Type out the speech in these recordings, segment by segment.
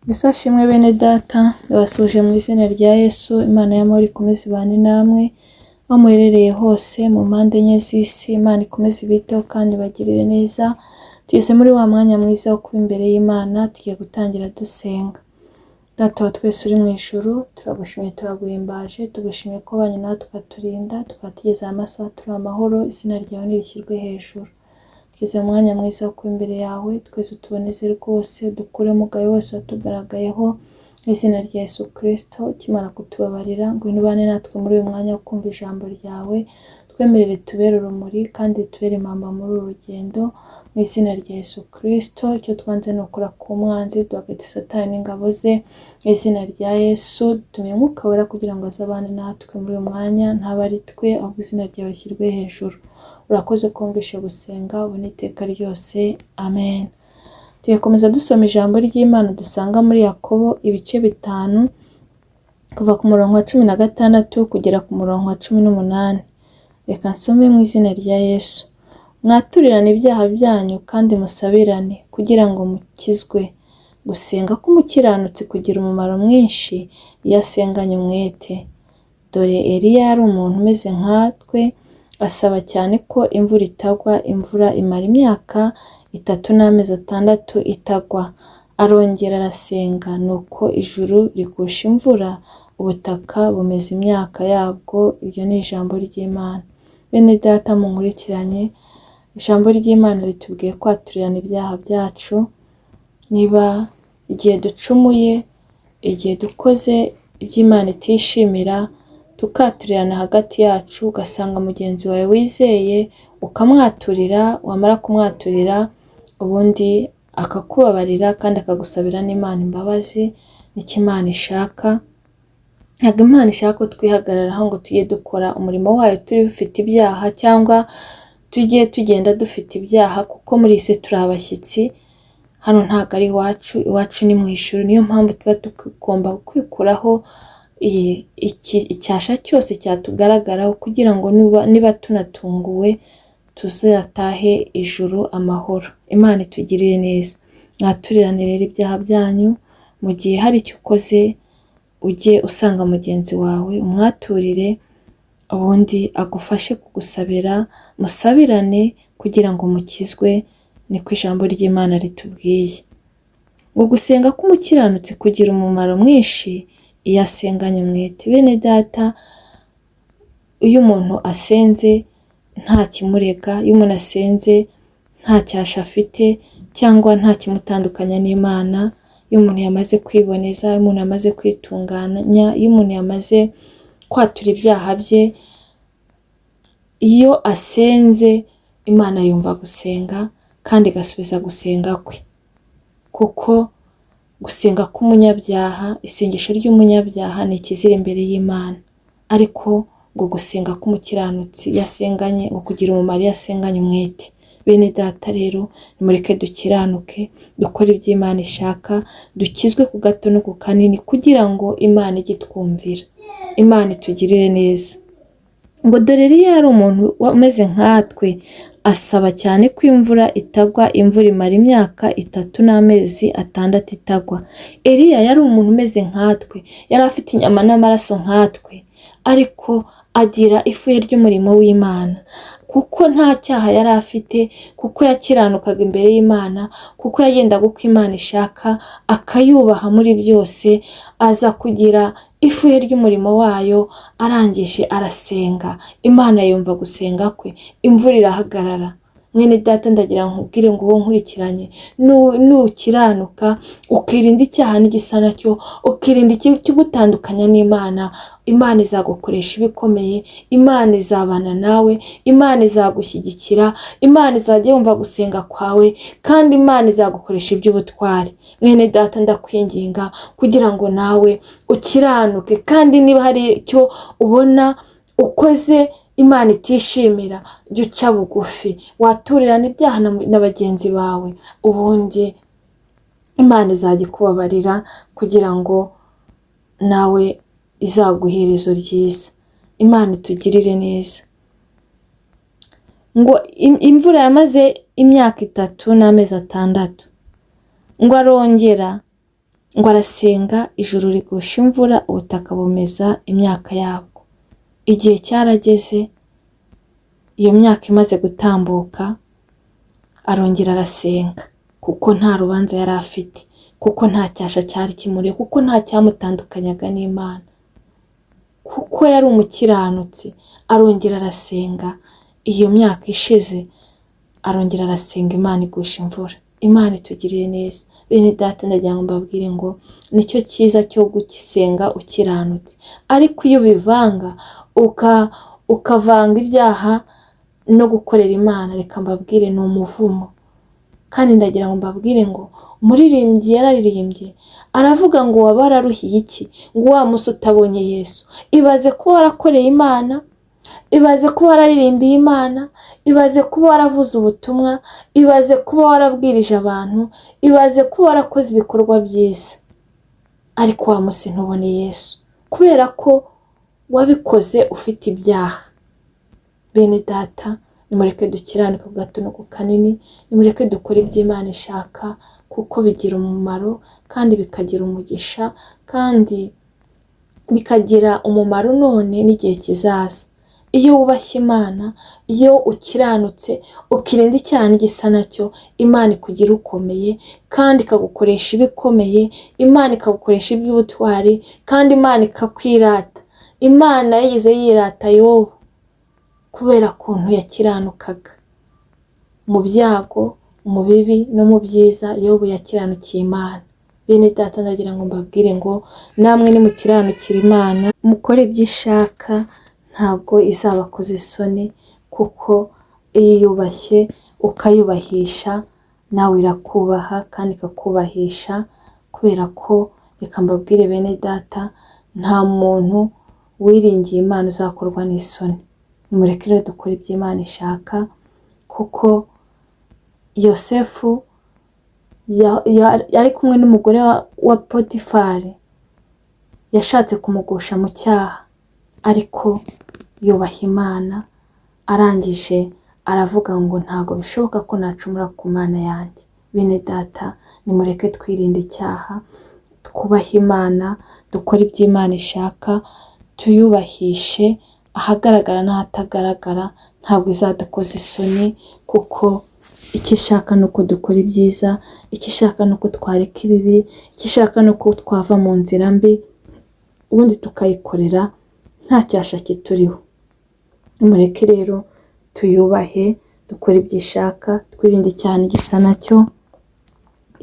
Yesu ashimwe bene data, ndabasuhuje mu izina rya Yesu, Imana y'amahoro ikomeze ibane namwe, aho muherereye hose mu mpande enye z'isi, Imana ikomeze ibiteho kandi ibagirire neza. Tugeze muri wa mwanya mwiza wo kuba imbere y'Imana, tugiye gutangira dusenga. Data wa twese uri mu ijuru, turagushimiye, turaguhimbaje, tugushimiye ko wabanye natwe ukaturinda, tukaba tugeze aya masaha turi amahoro, izina ryawe nirishyirwe hejuru. Tugeze mu mwanya mwiza wo kuba imbere yawe, twese utuboneze rwose, dukure umugayo wose watugaragayeho, mu izina rya Yesu Kristo, ukimara kutubabarira, ngwino ubane natwe muri uyu mwanya wo kumva ijambo ryawe, twemerere tubere urumuri kandi tubere impamba muri uru rugendo, mu izina rya Yesu Kristo. Icyo twanze ni ukura ku mwanzi, duhagaritse Satani n'ingabo ze, mu izina rya Yesu. Dutumiye Umwuka Wera kugira ngo azabane natwe muri uyu mwanya, ntabe ari twe, ahubwo izina ryawe rishyirwe hejuru. Urakoze kumvishe gusenga, ubu n'iteka ryose, amen. Tugakomeza dusoma ijambo ry'Imana dusanga muri Yakobo ibice 5, kuva ku murongo wa 16 kugera ku murongo wa 18. Reka nsome mu izina rya Yesu. Mwaturirane ibyaha byanyu kandi musabirane kugira ngo mukizwe. Gusenga k'umukiranutsi kugira umumaro mwinshi iyo asenganye umwete. Dore Eliya yari umuntu umeze nkatwe, asaba cyane ko imvura itagwa, imvura imara imyaka 3 n'amezi 6 itagwa. Arongera arasenga, nuko ijuru rigusha imvura, ubutaka bumeza imyaka yabwo. Iryo ni ijambo ry'Imana. Bene data munkurikiranye, ijambo ry'Imana ritubwiye kwaturirana ibyaha byacu. Niba igihe ducumuye, igihe dukoze ibyo Imana itishimira, tukaturirana hagati yacu, ugasanga mugenzi wawe wizeye ukamwaturira, wamara kumwaturira ubundi akakubabarira kandi akagusabira n'Imana imbabazi. Nicyo Imana ishaka. Ntabwo Imana ishaka ko twihagararaho ngo tujye dukora umurimo wayo turi dufite ibyaha, cyangwa tujye tugenda dufite ibyaha, kuko muri iyi si turi abashyitsi. Hano ntabwo ari iwacu, iwacu ni mu ijuru. Niyo mpamvu tuba tugomba kwikuraho icyasha cyose cyatugaragaraho, kugira ngo niba tunatunguwe tuzatahe ijuru amahoro. Imana itugirire neza. Mwaturirane rero ibyaha byanyu, mu gihe hari icyo ukoze ujye usanga mugenzi wawe umwaturire, ubundi agufashe kugusabira, musabirane kugira ngo mukizwe, niko ijambo ry'Imana ritubwiye. Ngo gusenga k'umukiranutsi kugira umumaro mwinshi iyo asenganye umwete. Bene data, iyo umuntu asenze nta kimurega, iyo umuntu asenze nta cyasha afite cyangwa nta kimutandukanya n'Imana, iyo umuntu yamaze kwiboneza, iyo umuntu yamaze kwitunganya, iyo umuntu yamaze kwatura ibyaha bye, iyo asenze Imana yumva gusenga kandi igasubiza gusenga kwe. Kuko gusenga k'umunyabyaha, isengesho ry'umunyabyaha ni ikizira imbere y'Imana. Ariko ngo gusenga k'umukiranutsi yasenganye, ngo kugira umumaro iyo asenganye umwete. Bene data rero, nimureke dukiranuke, dukore ibyo Imana ishaka, dukizwe ku gato no ku kanini, kugira ngo Imana ijye itwumvira, Imana itugirire neza. Ngo dore Eliya yari umuntu umeze nkatwe, asaba cyane ko imvura itagwa, imvura imara imyaka 3 n'amezi 6 itagwa. Eliya yari umuntu umeze nkatwe, yari afite inyama n'amaraso nkatwe, ariko agira ifuhe ry'umurimo w'Imana, kuko nta cyaha yari afite, kuko yakiranukaga imbere y'Imana, kuko yagendaga uko Imana ishaka, akayubaha muri byose, aza kugira ifuhe ry'umurimo wayo. Arangije arasenga, Imana yumva gusenga kwe, imvura irahagarara. Mwene data, ndagira nkubwire ngo wowe nkurikiranye, nukiranuka ukirinda icyaha n'igisa nacyo, ukirinda ikigutandukanya n'Imana, Imana izagukoresha ibikomeye, Imana izabana nawe, Imana izagushyigikira, Imana izajya yumva gusenga kwawe, kandi Imana izagukoresha iby'ubutwari. Mwene data, ndakwinginga kugira ngo nawe ukiranuke, kandi niba hari icyo ubona ukoze Imana itishimira, jya uca bugufi, waturirane ibyaha na bagenzi bawe, ubundi Imana izajya ikubabarira kugira ngo nawe izaguhe iherezo ryiza. Imana itugirire neza. Ngo imvura yamaze imyaka 3 n'amezi 6, ngo arongera Ngo arasenga, ijuru rigusha imvura, ubutaka bumeza imyaka yabwo. Igihe cyarageze, iyo myaka imaze gutambuka, arongera arasenga, kuko nta rubanza yari afite, kuko nta cyasha cyari kimuriho, kuko nta cyamutandukanyaga n'Imana, kuko yari umukiranutsi. Arongera arasenga, iyo myaka ishize arongera arasenga, Imana igusha imvura. Imana itugiriye neza. Bene data, ndagira ngo mbabwire ngo nicyo cyiza cyo gusenga ukiranutse. Ariko iyo ubivanga, ukavanga ibyaha no gukorera Imana, reka mbabwire ni umuvumo. Kandi ndagira ngo mbabwire ngo umuririmbyi yararirimbye aravuga ngo waba wararuhiye iki, ngo wa munsi utabonye Yesu. Ibaze kuba warakoreye Imana, ibaze kuba wararirimbiye Imana, ibaze kuba waravuze ubutumwa, ibaze kuba warabwirije abantu, ibaze kuba warakoze ibikorwa byiza, ariko wa munsi ntubone Yesu kubera ko wabikoze ufite ibyaha. Bene data, nimureke dukiranuke ku gato no ku kanini, nimureke dukore ibyo Imana ishaka, kuko bigira umumaro kandi bikagira umugisha, kandi bikagira umumaro none n'igihe kizaza. Iyo wubashye Imana, iyo ukiranutse, ukirinda icyaha n'igisa nacyo, Imana ikugira ukomeye kandi ikagukoresha ibikomeye, Imana ikagukoresha iby'ubutwari, kandi Imana ikakwirata. Imana yigeze yirata Yobu kubera ukuntu yakiranukaga. Mu byago, mu bibi no mu byiza, Yobu yakiranukiye Imana. Bene data, ndagira ngo mbabwire ngo namwe nimukiranukira Imana, mukore ibyo ishaka, ntabwo izabakoza isoni, kuko iyo uyubashye ukayubahisha, nawe irakubaha kandi ikakubahisha. Kubera ko reka mbabwire bene data, nta muntu wiringiye Imana uzakorwa n'isoni. Nimureke rero dukore ibyo Imana ishaka, kuko Yosefu yari kumwe n'umugore wa Potifari, yashatse kumugusha mu cyaha, ariko yubaha Imana, arangije aravuga ngo ntabwo bishoboka ko nacumura ku Mana yanjye. Bene data, nimureke twirinde icyaha, twubahe Imana, dukore ibyo Imana ishaka, tuyubahishe ahagaragara n'ahatagaragara, ntabwo izadukoza isoni, kuko icyo ishaka ni uko dukora ibyiza, icyo ishaka ni uko twareka ibibi, icyo ishaka ni uko twava mu nzira mbi, ubundi tukayikorera nta cyasha kituriho. Nimureke rero tuyubahe, dukore ibyo ishaka, twirinde icyaha n'igisa nacyo,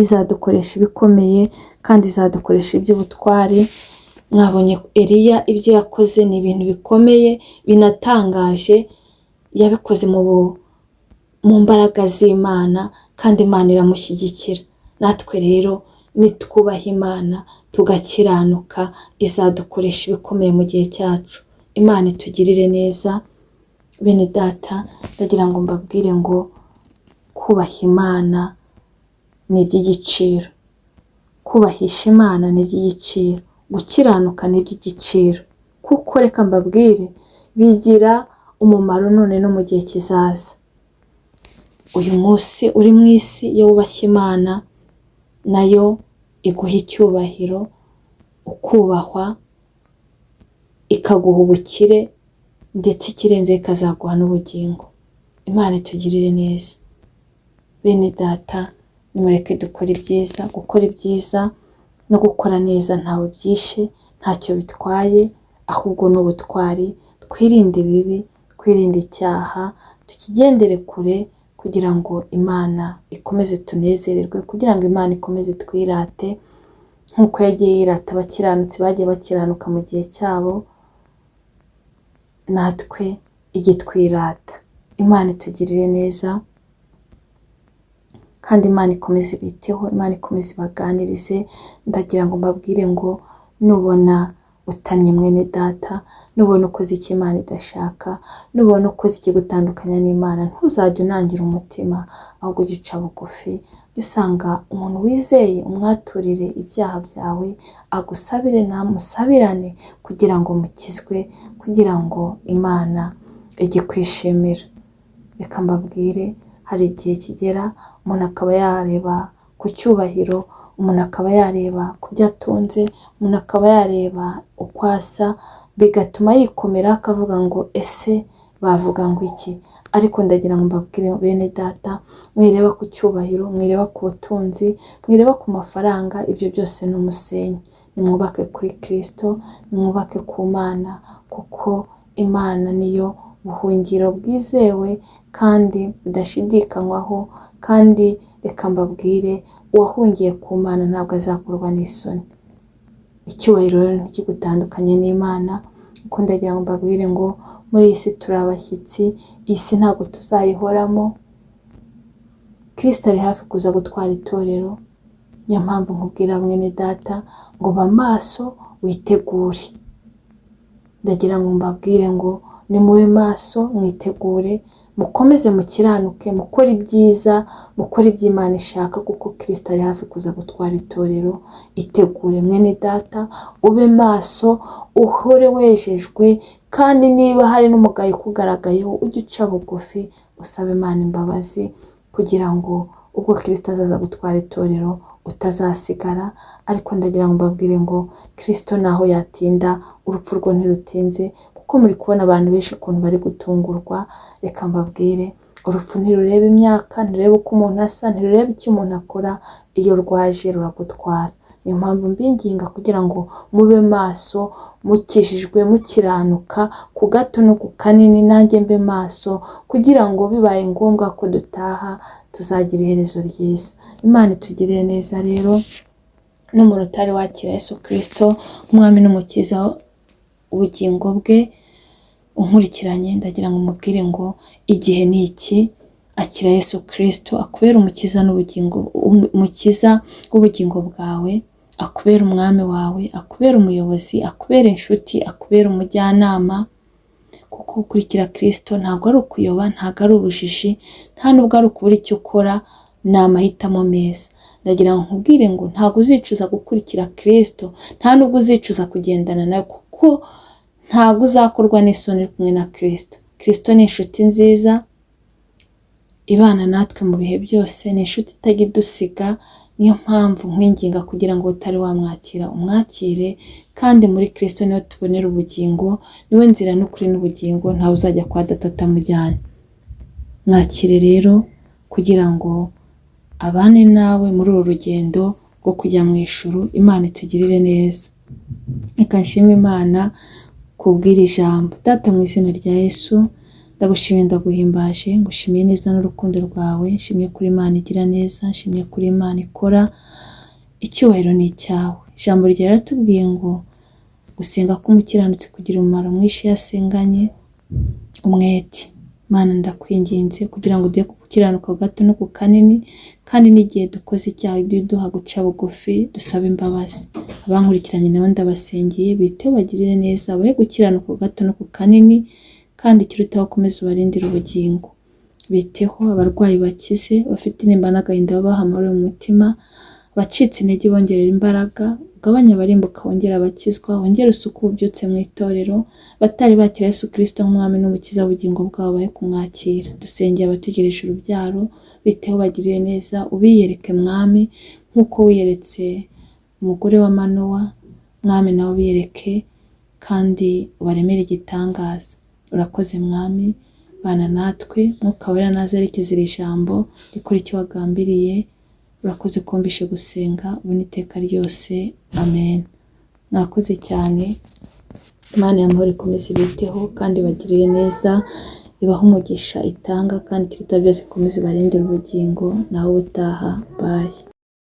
izadukoresha ibikomeye kandi izadukoresha iby'ubutwari. Mwabonye Eliya ibyo yakoze ni ibintu bikomeye binatangaje, yabikoze mu mbaraga z'Imana kandi Imana iramushyigikira. Natwe rero nitwubaha Imana tugakiranuka, izadukoresha ibikomeye mu gihe cyacu. Imana itugirire neza. Bene data, ndagira ngo mbabwire ngo kubaha Imana ni iby'igiciro, kubahisha Imana ni iby'igiciro, gukiranuka ni iby'igiciro, kuko reka mbabwire bigira umumaro none no mu gihe kizaza. Uyu munsi uri mu isi, iyo wubashye Imana nayo iguha icyubahiro, ukubahwa, ikaguha ubukire, ndetse ikirenze ikazaguha n'ubugingo. Imana itugirire neza. Bene data, nimureke dukore ibyiza. Gukora ibyiza no gukora neza ntawe byishe, ntacyo bitwaye, ahubwo ni ubutwari. Twirinde ibibi, twirinde icyaha, tukigendere kure, kugira ngo Imana ikomeze tunezererwe, kugira ngo Imana ikomeze twirate nk'uko yagiye yirata abakiranutsi bagiye bakiranuka mu gihe cyabo, natwe ijye twirata. Imana itugirire neza kandi Imana ikomeze ibiteho, Imana ikomeze ibaganirize. Ndagira ngo mbabwire ngo nubona utannye mwene data, nubona ukoze icyo Imana idashaka, nubona ukoze ikigutandukanya n'Imana, ntuzajye unangira umutima, ahubwo ujye uca bugufi. Ujye usanga umuntu wizeye umwaturire ibyaha byawe, agusabire namusabirane kugira ngo mukizwe, kugira ngo Imana ijye kwishimira. Reka mbabwire, hari igihe kigera umuntu akaba yareba ku cyubahiro, umuntu akaba yareba ku byo atunze, umuntu akaba yareba uko asa, bigatuma yikomera akavuga ngo ese bavuga ngo iki? Ariko ndagira ngo mbabwire bene data, mwireba ku cyubahiro, mwireba ku butunzi, mwireba ku mafaranga, ibyo byose ni umusenyi. Nimwubake kuri Kristo, nimwubake ku Mana, kuko Imana niyo buhungiro bwizewe kandi budashidikanywaho, kandi reka mbabwire, uwahungiye ku Mana ntabwo azakorwa n'isoni. Icyubahiro rero ntikigutandukanye n'Imana, kuko ndagira ngo mbabwire ngo muri iyi si turi abashyitsi, iyi si ntabwo tuzayihoramo, Kristo ari hafi kuza gutwara itorero, niyo mpamvu nkubwira mwene data ngo ba maso witegure. Ndagira ngo mbabwire ngo nimube maso mwitegure, mukomeze mukiranuke, mukore ibyiza, mukore ibyo Imana ishaka, kuko Kristo ari hafi kuza gutwara itorero. Itegure mwene data, ube maso, uhore wejejwe, kandi niba hari n'umugayo ukugaragayeho ujye uca bugufi usabe Imana imbabazi, kugira ngo ubwo Kristo azaza gutwara itorero utazasigara. Ariko ndagira ngo mbabwire ngo Kristo naho yatinda, urupfu rwo ntirutinze, kuko muri kubona abantu benshi ukuntu bari gutungurwa. Reka mbabwire, urupfu ntirureba imyaka, ntirureba uko umuntu asa, ntirureba icyo umuntu akora, iyo rwaje ruragutwara. Niyo mpamvu mbinginga kugira ngo mube maso, mukijijwe, mukiranuka ku gato no ku kanini, nanjye mbe maso, kugira ngo bibaye ngombwa ko dutaha tuzagira iherezo ryiza. Imana itugirire neza rero, n'umuntu utari wakira Yesu Kristo nk'umwami n'umukiza ubugingo bwe, unkurikiranye, ndagira ngo umubwire ngo igihe ni iki, akira Yesu Kristo akubere umukiza n'ubugingo, umukiza w'ubugingo bwawe, akubere umwami wawe, akubere umuyobozi, akubere inshuti, akubere umujyanama, kuko gukurikira Kristo ntabwo ari ukuyoba, ntabwo ari ubujiji, nta nubwo ari ukubura icyo ukora, ni amahitamo meza. Ndagira ngo nkubwire ngo ntabwo uzicuza gukurikira Kristo, nta nubwo uzicuza kugendana nawe, kuko ntabwo uzakorwa n'isoni uri kumwe na Kristo. Kristo ni inshuti nziza ibana natwe mu bihe byose, ni inshuti itajya idusiga, niyo mpamvu nkwinginga kugira ngo utari wamwakira umwakire, kandi muri Kristo niho tubonera ubugingo, niwe nzira n'ukuri n'ubugingo, ntawe uzajya kwa data atamujyanye. Mwakire rero kugira ngo abane nawe muri uru rugendo rwo kujya mu ijuru, Imana itugirire neza. Reka nshime Imana kubw'iri jambo. Data mu izina rya Yesu, ndagushimiye, ndaguhimbaje, ngushimiye neza n'urukundo rwawe, nshimye kuri Imana igira neza, nshimye kuri Imana ikora, icyubahiro ni icyawe. Ijambo ryawe riratubwiye ngo gusenga k'umukiranutsi kugira umumaro mwinshi iyo asenganye umwete. Mana ndakwinginze kugira ngo uduhe gukiranuka gato no ku kanini, kandi n'igihe dukoze icyaha ujye uduha guca bugufi dusabe imbabazi. Abankurikiranye nabo ndabasengeye, biteho bagirire neza, bahe gukiranuka gato no ku kanini, kandi ikirutaho ukomeze ubarindire ubugingo. Biteho abarwayi bakize, abafite intimba n'agahinda babahe amahoro mu mutima, abacitse intege bongerera imbaraga, ugabanye abarimbuka wongere abakizwa, wongere usuke ububyutse mu itorero, abatari bakira Yesu Kristo nk'umwami n'umukiza w'ubugingo bwabo bahe kumwakira. Dusengeye abategereje urubyaro, biteho bagirire neza, ubiyereke Mwami nk'uko wiyeretse umugore wa Manowa, Mwami nawe ubiyereke kandi ubaremere igitangaza. Urakoze Mwami, bana natwe, Mwuka Wera naze aherekeze iri jambo, rikore icyo wagambiriye. Urakoze kumvishe gusenga ubu n'iteka ryose, amen. Mwakoze cyane, Imana y'amahoro ikomeze ibiteho kandi ibagirire neza, ibahe umugisha itanga, kandi ikiruta byose ikomeze ibarindire ubugingo, nawe ubutaha, bye.